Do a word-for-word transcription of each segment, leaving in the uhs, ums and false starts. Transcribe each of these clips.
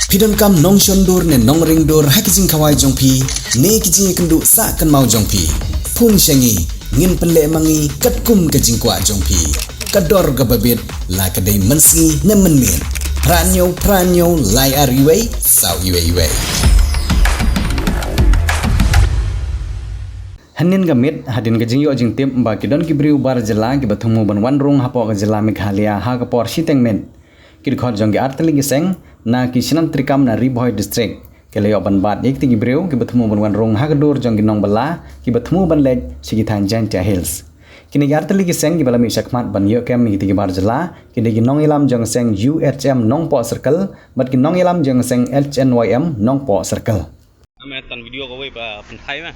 Phi donkam nongshon dur ne nongring dur ha ki jingkhawai jong phi ne ki jingïakynduh sah kynmaw jong phi? Phone sha ngi, ngin pynleh ma ngi katkum ka jingkwah jong phi. Ka dor kaba bit, la ka dei mynsngi ne mynmiet. Phra hynñiew phra hynñiew lai ar wei saw wei wei. Hynnin ka miet, hadien ka jingïoh jingtip ba ki don ki briew bar jylla kiba thmu ban wan rung hapoh ka jylla Meghalaya ha ka por shiteng miet, ki dkhot jong ki artylli ki seng na ki shnong treikam na Ri Bhoi District ki la ïoh ban bat ïa kitei ki briew kiba thmu ban wan rung ha ka dur jong ki nongbylla kiba thmu ban leit sha ki thaiñ Jaintia Hills. Kine ki artylli ki seng kiba la mih shakhmat ban ïoh kem ïa kitei ki bar jylla ki dei ki nongïalam jong seng U H M Nongpoh Circle bad ki nongïalam jong seng H N Y M Nongpoh Circle. Ame tan video kawei ba pynthai ma.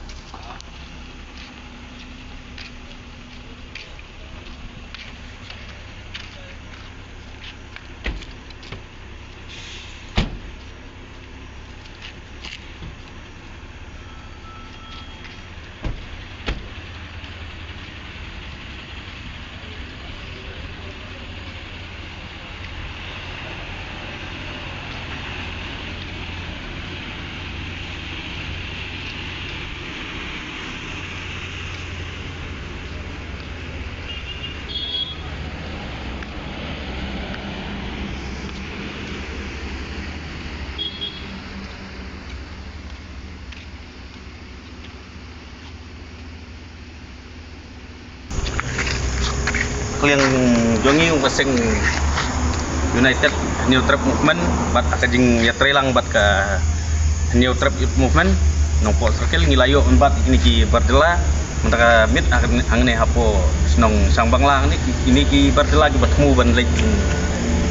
Ka liang jong ngi, ka seng United Hynñiewtrep Movement bad ka jingïatreilang bad ka Hynñiewtrep Youth Movement Nongpoh Circle, ngi la ïoh ban bat ïa kine ki bar jylla mynta ka miet hangne hapoh shnong Shangbangla. Hangne kine ki bar jylla kiba thmu ban leit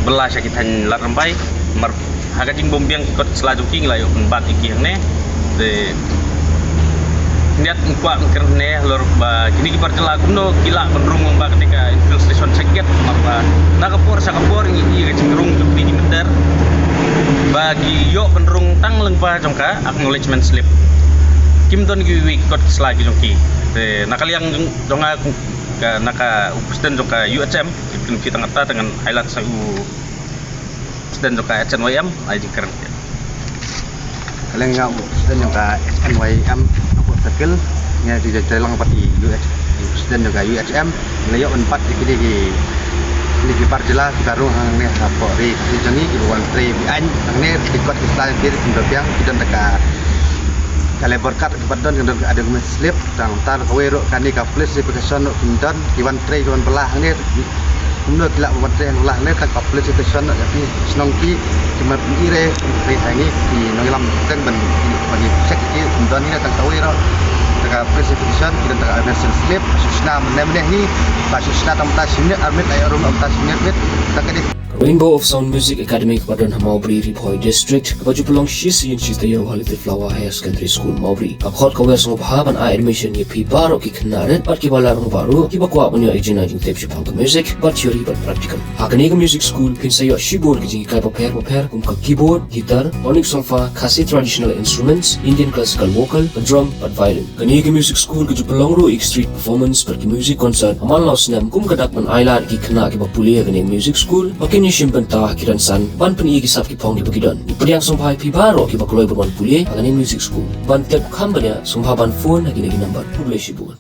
bylla sha ki thaiñ Ladrymbai. Namar ha ka jingbym biang ki kot ki sla jong ki, ngi la ïoh ban bat ïa ki hangne. Te khyndiat ngi kwah ban kren hangne halor ba kine ki bar jylla kumno ki lah ban rung lyngba kane ka infiltration check gate, namar ba na ka por sha ka por ngi ïohi ïa ka jingrung jong kine ki mynder ba ki ïoh ban rung tang lyngba jong ka acknowledgement slip. Kim don kiwei ki kot ki sla ki jong ki. Te na ka liang jong, jong nga, ka, na ka u president jong ka U H M, ki, ki tang ta, tang ngan highlight sa u president jong ka H N Y M, ai jingkren. Ka liang nga u president jong ka H N Y M Nongpoh Circle, nga dei jingïatreilang bad i U H, i president jong ka U H M, ngi la ïoh ban bat ïa kine ki, kine ki bar jylla kiba rung hangne hapoh ri Khasi jong ngi, kiba wan trei be-aiñ hangne, ki kot ki sla jong ki, ki don biang, ki don da ka, ka labour card, kiba don, ki don ka acknowledgement slip, tang ta kawei ruh kane ka police verification ruh kim don, ki wan trei, ki wan bylla hangne, kumno ki lah ban wan trei bylla hangne, tang ka police verification ruh ïa ki shnong ki, ki wan pyni re, trei hangne, ki nongïalam teng ban, ban check ki, kim don hangne, tang kawei ruh, tang ka police verification, ki don tang ka acknowledgement slip, shu shna mynne mynne hi, ba shu shna tang mynta shi minit, ar minit, ai rum mynta shi minit, tang ka dei. Rainbow of Sound Music Academy kaba don ha Mawbri, Ri Bhoi District, kaba ju pynlong shi sien shi taïew ha Little Flower Higher Secondary School, Mawbri, ka khot ka wer sngewbha ban ai admission ïa phi baroh ki khynnah rit bad kiba la rung baroh kiba kwah ban ïoh ïa ka jingtip shaphang ka music, bad theory bad practical. Ha kane ka music school phin sa ïoh shibun ki jinghikai bapher bapher kum ka keyboard, guitar, tonic solfa, Khasi traditional instruments, Indian classical vocal, ka drum bad violin. Kane ka music school ka ju pynlong ruh ïa ki street performance bad ki music concert ha man la u snem kum ka dak ban ailad ïa ki khynnah kiba pule ha kane ka music school ba kin ïashim bynta ha ki rynsan ban pyni ïa ki sap ki phong kiba ki don. Ngi pdiang sngewbha ïa phi baroh kiba kloi ban wan pule ha kane ka music school. Ban tip kham bniah sngewbha ban phone ha kine ki number. Khublei shibun.